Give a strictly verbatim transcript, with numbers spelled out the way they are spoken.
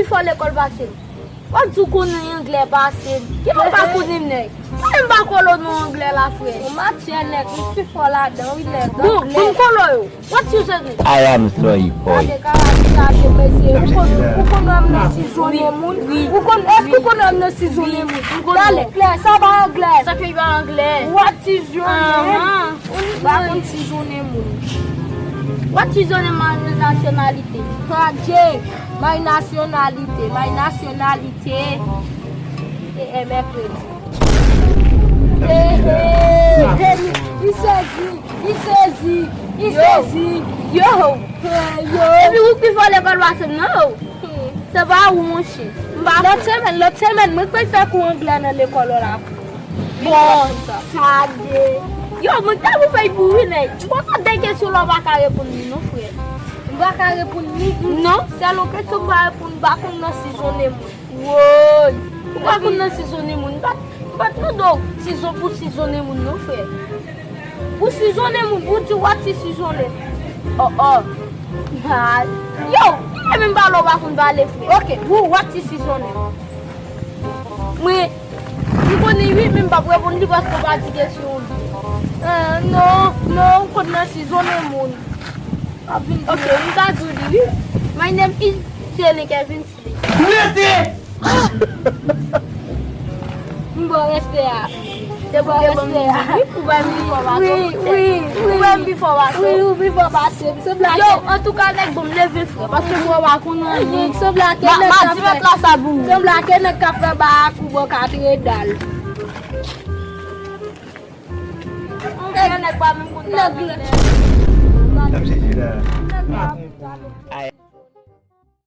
Fò lekòl pase m. W ap di w konnen anglè pase m. Ki lè w pa konnen m, nèg? Mwen menm m pa kolo non anglè la, frè. Ou matyè, nèg, ou pi fò ladan, wi, nèg. Bon, pou m kolo yo. What you say? I am sorry, boy. Gade, kara ki chaje, mesye. Ou konn, ou konn wè m nan sizonnen moun? Wi. Ou konn, èske ou konn wè m nan sizonnen moun? Dale, klè, sa pa anglè. Sa ki pa anglè? What is your name? Ou pa konn sizonnen moun. What is your name, my nationality? Tradye, my nationality, my nationality. E, e, mèkredi. He, he, he, li, li sezi, li sezi, li sezi. Yo. He, yo. Epi ou ki fò lekòl pase m nan, yo. Se pa ou, monchè. M pa fò. Lòt semèn, lòt semèn, mwen kwè fè kou anglè nan lekòl la. Bon, sa de. Yo, mwen ta pou fè pou wi, nèg. M konn sa de kesyon la w pa ka reponn li, non, frè. M pa ka reponn li. Non, sèl yon kesyon m pa reponn, m pa konn nan sizonnen moun. Woy! Ou pa konn nan sizonnen moun. M pa, m pa t mande w sizon pou sizonnen moun non, frè. Pou sizonnen moun, ou di w ap ti sizonnen. Oh, oh. Ba, yo, ki lè menm pale w pa konn pale, frè? Ok, ou w ap ti sizonnen. Mwen, m konnen wi, men m p ap reponn li paske w pa di kesyon an. Ah, non, non, ou konn nan sizonnen moun. Ok, m ka di w li wi. My name is Jenny Kevin. Mete! M ba w respè a. Se pou te ban m li wi, ou ba m pi fò pase w. Wi, wi, wi. Ou ba m pi fò pase w. Wi, ou pi fò pase m. Sanble ke... Yo, antouka, nèg, bon, m leve, frè, paske m wè w pa konn anyen. Sanble ke nèg k ap fè, sanble ke nèg k ap fè ba ak ou bò katedral. Nèg, nèg pa menm konn nèg la.